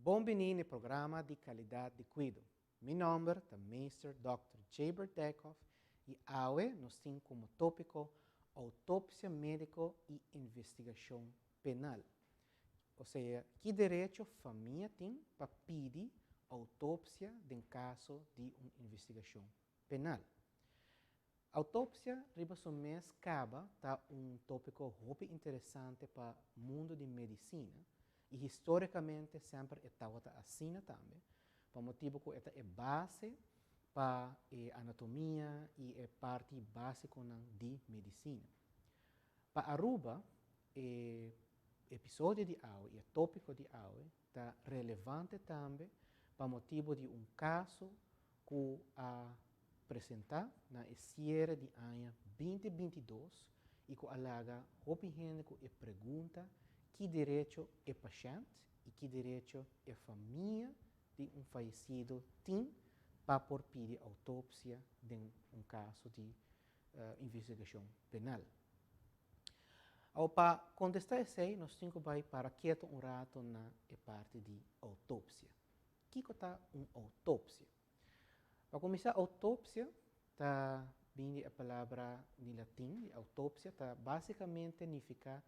Bon bini na programa di Calidad di Cuido. Mi nomber ta Meester Dr. Jaber Dijkhoff y awe nos tin como topico autopsia medico y investigacion penal. O sea, ki derecho famia tin pa pidi autopsia den caso di un investigacion penal? Autopsia riba su mes caba ta un topico hopi interesante pa mundo di medicina y historicamente semper e tabata asina tambe, pa motibo cu e ta e base pa e anatomia y e parti basiconan di medicina. Pa Aruba, e episodio di awe y e topico di awe ta relevante tambe pa motibo di un caso cu a presenta na e ciere di aña 2022 y cu a laga hopi hende cu e pregunta ki derecho e pashent y ki derecho e famia di un fayecido tin pa por pidi autopsia den un caso di investigacion penal. Awor, pa contesta esey, nos tin cu bay para keto un rato na e parti di autopsia. Kico ta un autopsia? Pa cuminsa, autopsia ta bin di e palabra di Latin, di autopsia, ta basicamente nifica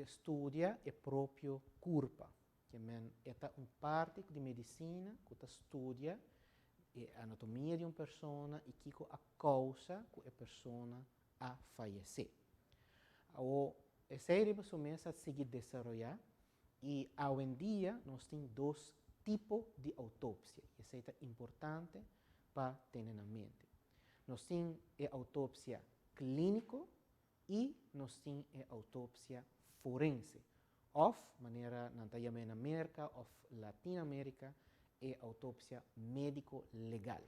studia e propio curpa. Kiermen, e ta un parti di medicina cu ta studia e anatomia di un persona y kico a causa cu e persona a fayece. Awor, esey riba su mes a sigui desaroya y awendia nos tin dos tipo di autopsia. Y esey ta importante pa tene na mente. Nos tin e autopsia clinico y nos tin e autopsia forense. Of, manera nan ta yama na Merca of Latinoamerica, e autopsia medico legal.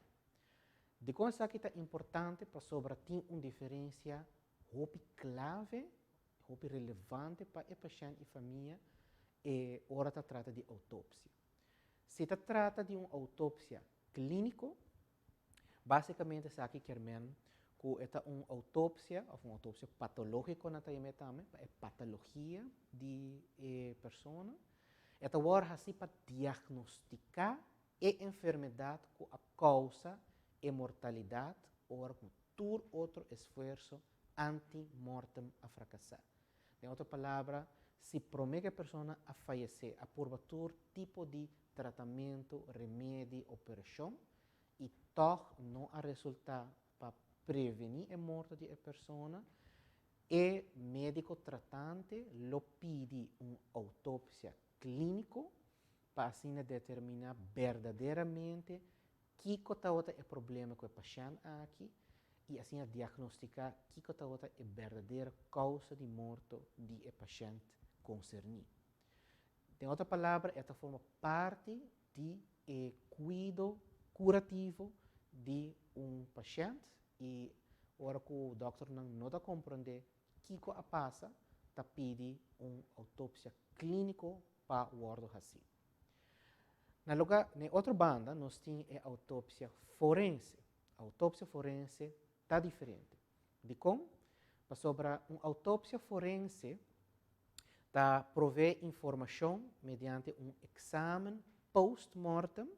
Dicon esaki ta importante? Pasobra tin un diferencia hopi clave, hopi relevante pa e pashent y famia e ora ta trata di autopsia. Si ta trata di un autopsia clinico, basicamente esaki kiermen cu e ta un autopsia of un autopsia patologico nan ta yama tambe, pa e patologia di e persona. E ta wordo haci pa diagnostica e enfermedad cu a causa e mortalidad ora cu tur otro esfuerso ante-mortem a fracasa. Den otro palabra, si prome cu e persona a fayece, a purba tur tipo di tratamento, remedi, operacion y toch no a resulta pa preveni e morto di e persona, e medico tratante lo pidi un autopsia clinico pa asina determina berdaderamente kico tabata e problema cu e pashent aki y asina diagnostica kico tabata e berdadero causa di morto di e pashent concerni. Den otro palabra, e ta forma parti di e cuido curativo di un pashent y ora cu dokternan no ta comprende kico a pasa, ta pidi un autopsia clinico pa wordo haci. Na lugar, na otro banda, nos tin e autopsia forense. Autopsia forense ta diferente. Dicon? Pasobra un autopsia forense ta provee informacion mediante un examen post-mortem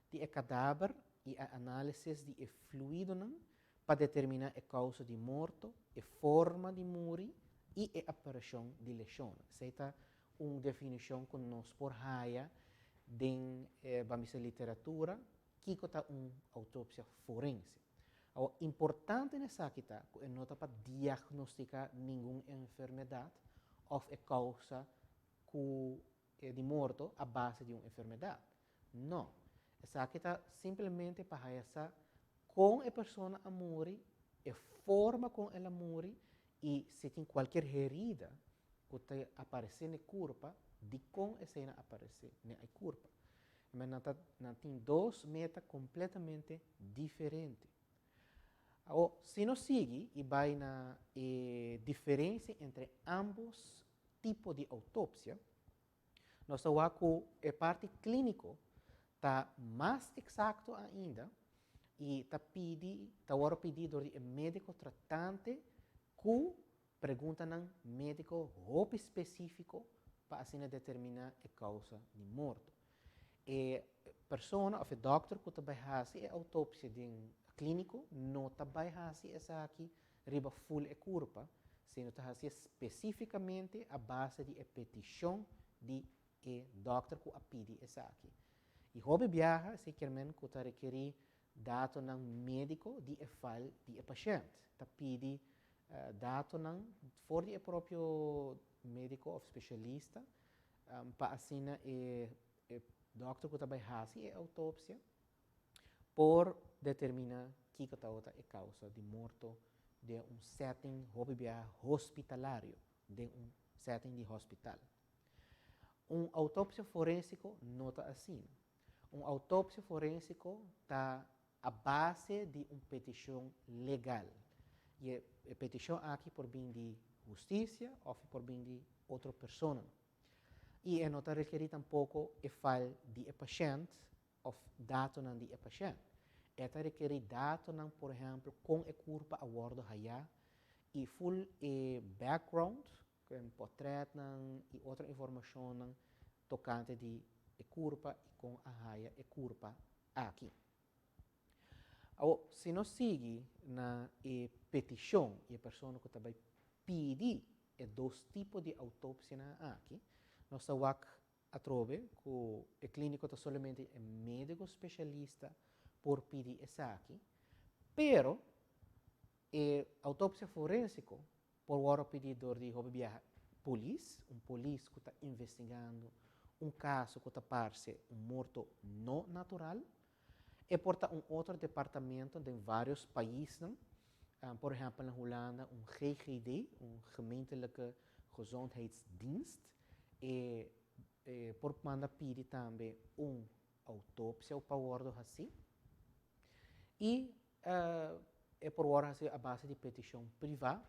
di e cadaver y e analisis di e fluidonan pa determina e causa di morto, e forma di muri y e aparicion di lesion. Esey ta un definicion cu nos por haya den ban bisa literatura, kico ta un autopsia forense. Awor, importante na esaki ta cu e no ta pa diagnostica ningun enfermedad of e causa cu di morto a base di un enfermedad. No. Esaki ta simplemente pa haya sa con e persona a muri, e forma con el a muri y si tin cualkier herida cu ta aparece na e curpa, dicon esey na aparece na e curpa. Maar nan tin dos meta completamente diferente. Awor, si nos sigui y bay na e diferencia entre ambos tipo di autopsia, nos ta wak cu e parti clinico ta mas exacto ainda y ta wordo pidi door di e medico tratante cu preguntanan medico hopi specifico pa asina determina e causa di morto. E persona òf e dòkter ku ta bai hasi e outopsia den klíniko no ta bai hasi esaki riba ful e kurpa, sino ta hasié spesífikamente a base di e petishon di e dòkter ku a pidi esaki. I hopi biaha esei kier men ku ta rekerí datonan médiko di e file di e pashènt. Ta pidi datonan for di e propio médiko òf spesialista pa asina e dòkter ku ta bai hasi e outopsia por determiná kiko tabata e kousa di morto den un setting hopi biaha hospitalario, den un setting di hospital. Un outopsia forensiko no ta asina. Un outopsia forensiko ta a base di un petishon legal. I e petishon aki por bin di hustisia òf e por bin di otro personanan. I e no ta rekerí tampoko e file di e pashènt òf datonan di e pashènt. E ta rekerí datonan, por ehèmpel, kon e kurpa a wòrdu hayá i ful e background, potrètnan i otro informashonnan tokante di e kurpa i kon a haya e kurpa aki. Awor, si nos sigui na e petishon i e persona ku ta bai pidi e dos tipo di outopsianan aki, nos ta wak atrobe ku e klíniko ta solamente e médiko spesialista por pidi esaki, pero e outopsia forensiko por wòrdu pidi dor di hopi biaha polis, un polis ku ta investigando un kaso ku ta parse un morto no natural. E por ta un otro departamento den vários paisnan, por ehèmpel na Hulanda un GGD, un Gemeentelijke Gezondheidsdienst, e por manda pidi tambe un outopsia pa wòrdu hasí. I E por wòrdu hasi a base di petishon privá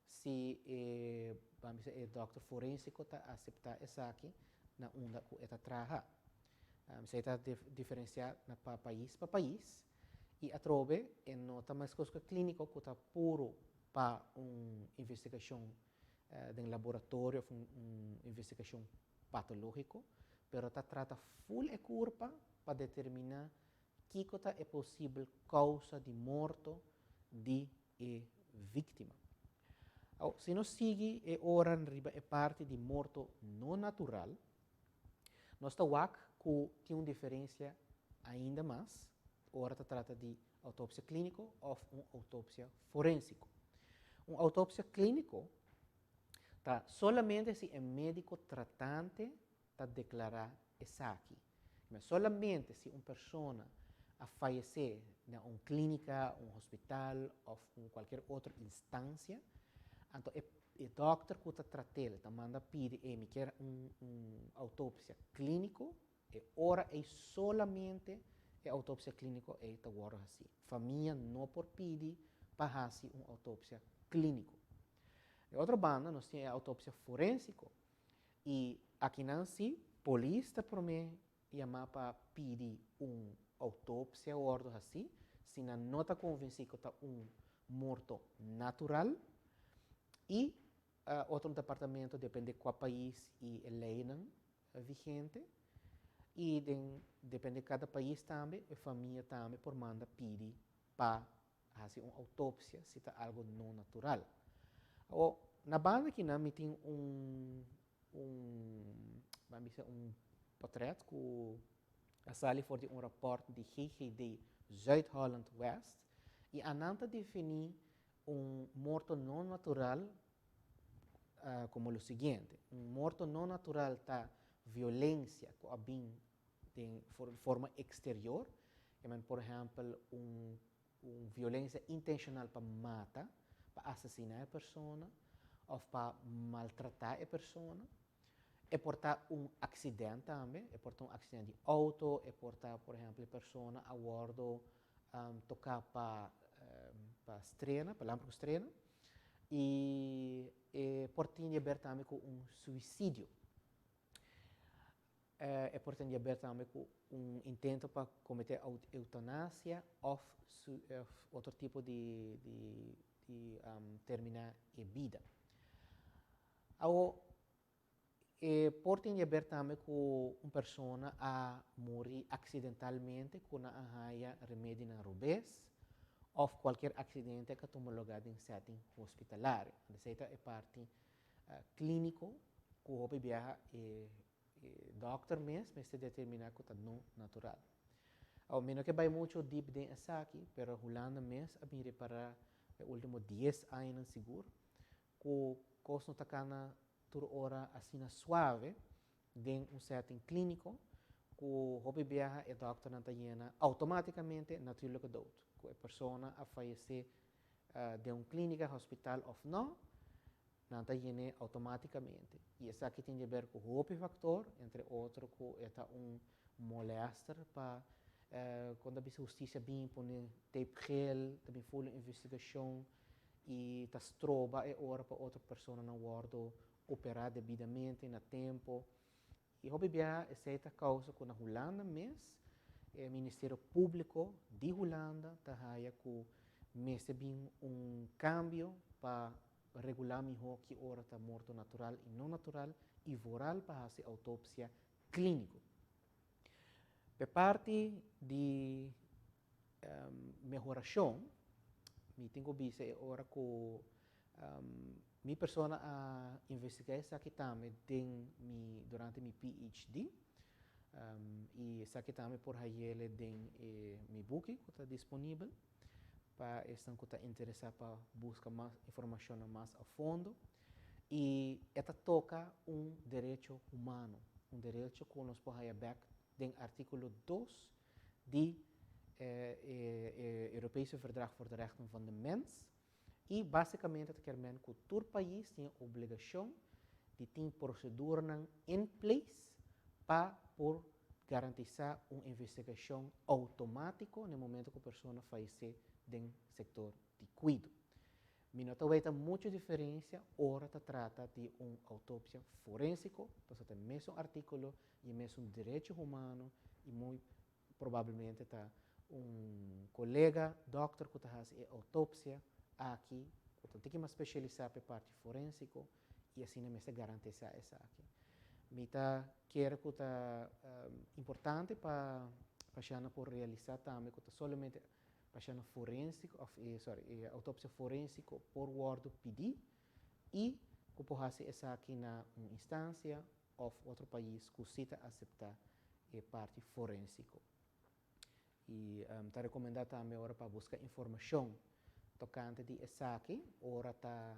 si e, ban bisa, e dòkter forensiko ta aseptá esaki na unda ku e ta traha. Esei ta diferensiá na pa pais pa pais i atrobe e no ta meskos ku e klíniko ku ta puru pa un investigashon den laboratorio òf un investigashon patológiko, pero ta trata ful e kurpa pa determiná Kiko ta e posibel kousa di morto di e víktima? Awor, si nos sigui e ora riba e parti di morto no natural, nos ta wak ku tin un diferensia ainda mas ora ta trata di outopsia klíniko òf un outopsia forensiko. Un outopsia klíniko ta solamente si e médiko tratante ta deklará esaki. Ma solamente si un persona a fayesé na un klínika, un hospital òf un kualkier otro instansia, anto e e dòkter ku ta trat'el ta manda pidi, ey mi kier un un outopsia klíniko, e ora ey solamente e outopsia klíniko ey ta wòrdu hasí. Famia no por pidi pa hasi un outopsia klíniko. Di otro banda nos tin e outopsia forensiko. I akinan si polis ta promé yamá pa pidi un outopsia wòrdu hasí, si nan no ta konvensí ku ta un morto natural. I otro departamento, depende kua pais i e leinan vigente. I den depende kada pais tambe, e famia tambe por manda pidi pa hasi un outopsia si ta algo no natural. Awor, na banda kinan mi tin un, un, ban bisa un potret ku a sali for di un raport di GGD Zuid-Holland West i anan ta definí un morto no natural komo lo siguiente. Un morto no natural ta violensia ku a bin den forma exterior, ke men por ehempel un un violencia intencional pa mata, pa asesina e persona of pa maltrata e persona. E por ta un accident tambe, e por ta un accident di auto, e por ta por ehempel e persona a wordo toca pa pa strena, pa lamper cu strena y e por tin di haber tambe cu un suicidio. E por tin di haber tambe ku un intento pa kometé eutanasia òf otro tipo di di terminá e bida. Awor, E por tin di haber tambe ku un persona a muri aksidentalmente ku nan a haya remedinan robes òf kualkier aksidente ku a tuma lugá den setting hospitalario. Esei ta e parti klíniko ku hopi biaha e dòkter mes mester determiná ku ta no natural. Awor mi no ke bai muchu dip den esaki, pero Hulanda mes a bin repará e último dies añanan sigur ku kos no ta kana tur ora asina suave den un setting klíniko ku hopi biaha e dòkternan ta yena outomátikamente natuurlijke dood, ku e persona a fayesé den un klínika, hospital òf nò, nan ta yen'é outomátikamente. I esaki tin di ber ku hopi faktor, entre otro ku e ta un molèster pa kon ta bisa hustisia bin pone tape gel, ta bin ful un investigashon i ta stroba e ora pa otro personanan wòrdu operá debidamente na tempu. I hopi biaha esei ta kousa ku na Hulanda mes e Ministerio Públiko di Hulanda ta haya ku mester bin un kambio pa regulá mihó ki ora ta morto natural i no natural i vooral pa hasi outopsia klíniko. P'e parti di mehorashon, mi tin ku bisa e ora ku mi persona a investigá esaki tambe den mi durante mi PhD i esaki tambe por hayele den e mi buki ku ta disponibel pa esnan ku ta interesá pa buska mas informashonnan mas a fondo. I e ta toka un derecho humano, un derecho ku nos por haya bèk den artíkulo dos di e Europese Verdrag voor de Rechten van de Mens i básikamente ta kier men ku tur pais tin e obligashon di tin proseduranan in place pa por garantisá un investigashon outomátiko na e momento ku persona fayesé den sektor di kuido. Mi no ta weta muchu diferensia ora ta trata di un outopsia forensiko, pasobra ta e mesun artíkulo i e mesun derecho humano i muy probablemente ta un kolega dòkter ku ta hasi e outopsia aki ku ta un tiki mas spesialisá pa e parti forensiko i asina mester garantisá esaki. Mi ta kere ku ta importante pa pashèntnan por realisá tambe ku ta solamente pashèntnan forensiko òf sorry e outopsia forensiko por wòrdu pidí i ku por hasi esaki na un instansia òf otro pais ku si ta aseptá e parti forensiko. I ta rekomendá tambe ora pa buska informashon tokante di esaki ora ta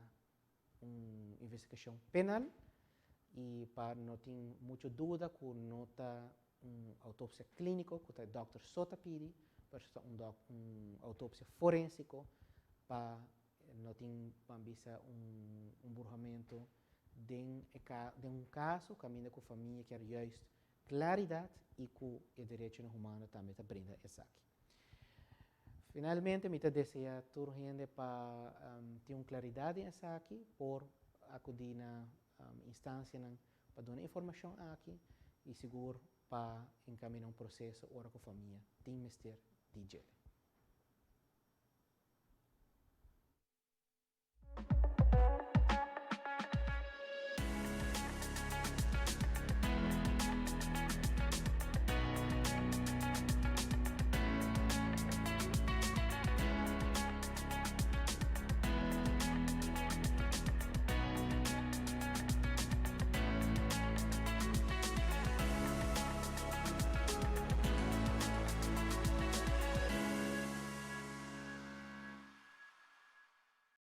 un investigashon penal i pa no tin muchu duda ku no ta un outopsia klíniko ku ta e dòkter so ta pidi, pero si ta un un outopsia forensiko pa no tin ban bisa un un burhamentu den e den un kaso kaminda ku famia kier juist klaridat i ku e derechonan humano tambe ta brinda esaki. Finalmente mi ta desea tur hende pa tin un klaridat den esaki por akudí na instansianan pa duna informashon aki i sigur pa enkaminá un proseso ora ku famia tin mester di djele.